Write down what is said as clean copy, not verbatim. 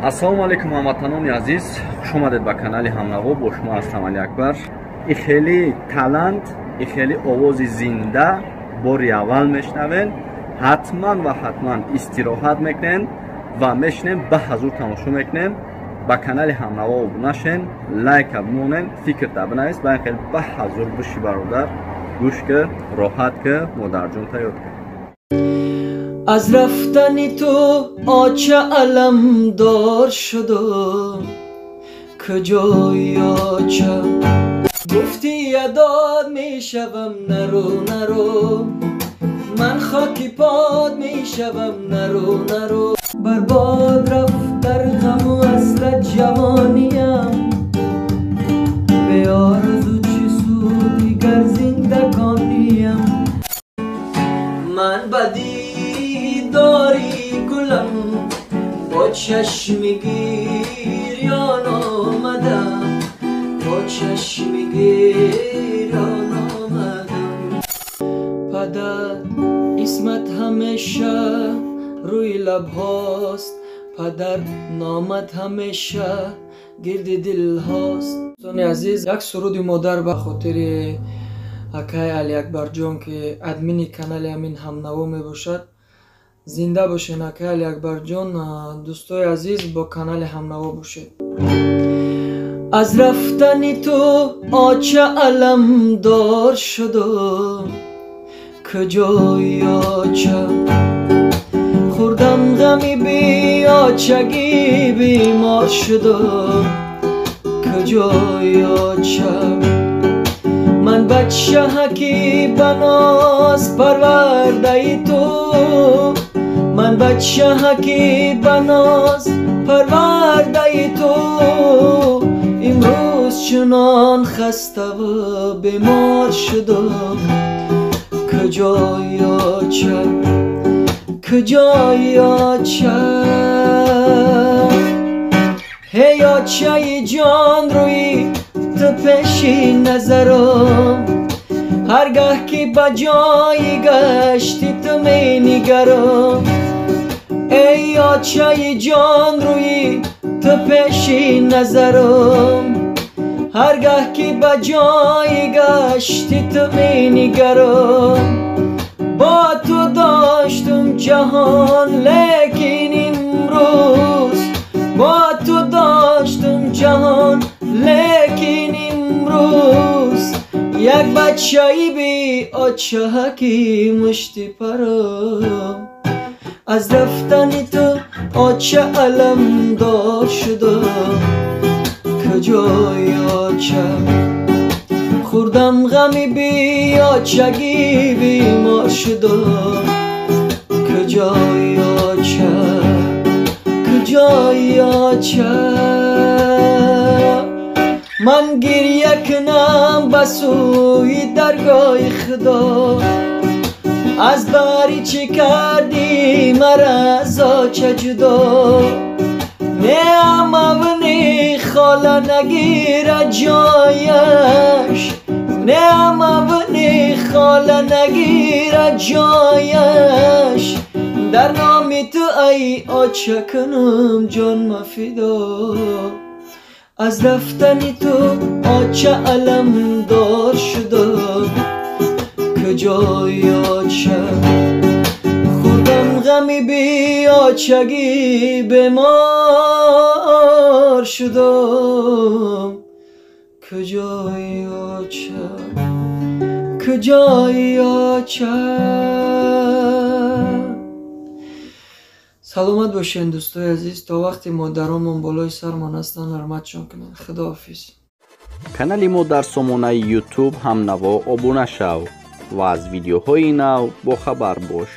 Ассалому алайкум, ҳамватанони азиз, хуш омадед ба канали Ҳамнаво. Бо шумо ҳастам Алиакбар. И хеле талант, и хеле овози зинда бори аввал мешнавен. Ҳатман ва ҳатман истироҳат мекунен ва мешинем, ба ҳазур тамошо мекунем. Ба канали Ҳамнаво обуна шен, лайка бимонен, фикрта бинавис. Ба ин хел ба ҳазур биши, бародар, гӯш ки, роҳат ки, модарҷон таёд ки. Аз рафтани ту оча аламдор шудам, куҷои оча? Гуфтӣ ядод мешавам, наро, наро, ман хоки под мешавам, наро, наро. Барбод рафт дар ғаму ҳасрат ҷавониям, беорзу чӣ суди гар зиндагониям. Ман ба дидори гулам бо чашми гирён омадам, бо чашми гирён омадам. Падар, исмат ҳамеша рӯи лабҳост, падар, номат ҳамеша гирди дилҳост. Дӯстони азиз, як суруди модар ба хотири акай Алиакбарҷон, ки админи канали ҳамин Ҳамнаво мебошад. Зинда бошен, акай Алиакбарҷон. Дӯстои азиз, бо канали Ҳамнаво бошед. Аз рафтани ту оча аламдор шудам, куҷои оча? Хӯрдам ғами биочагӣ, бемор шудам, куҷои оча? Ман бачаҳаки ба ноз парвардаи ту, ман бачаҳаки ба ноз парвардаи ту, имрӯз чунон хаставу бемор шудам, куҷои оча? Куҷои оча? Ҳей очаи ҷон, рӯи ту пеши назарам, ҳар гаҳ ки ба ҷои гашти ту менигарам. Эй очаи ҷон, рӯи ту пеши назарам, ҳар гаҳ ки ба ҷои гашти ту менигарам. Бо ту доштум ҷаҳон, лекин имрӯз, бо ту доштум ҷаҳон, лекин имрӯз як бачаи биочаки мушти парам. Аз рафтани ту оча аламдор шудам, куҷои оча? Хӯрдам ғами биочагӣ, бемор шудам, куҷои оча? Куҷои оча? Ман гиря кунам ба сӯи даргоҳи Худо, аз бари чӣ кардӣ мара аз оча ҷудо? Не амаву не хола нагирад ҷояш, не амаву не хола нагирад ҷояш. Дар номи ту ай оча кунам ҷонма фидо. Аз рафтани ту оча аламдор шудам, куҷои оча? Хӯрдам ғами биочагӣ, бемор шудам, куҷои оча? Куҷои оча? Саломат бошед, дӯстои азиз, то вақте модаронмон болои сармон ҳастанд, ҳурматшон кунед. Худоҳофиз. Канали мо дар сомонаи Ютуб Ҳамнаво обуна шав ва аз видеоҳои нав бохабар бош.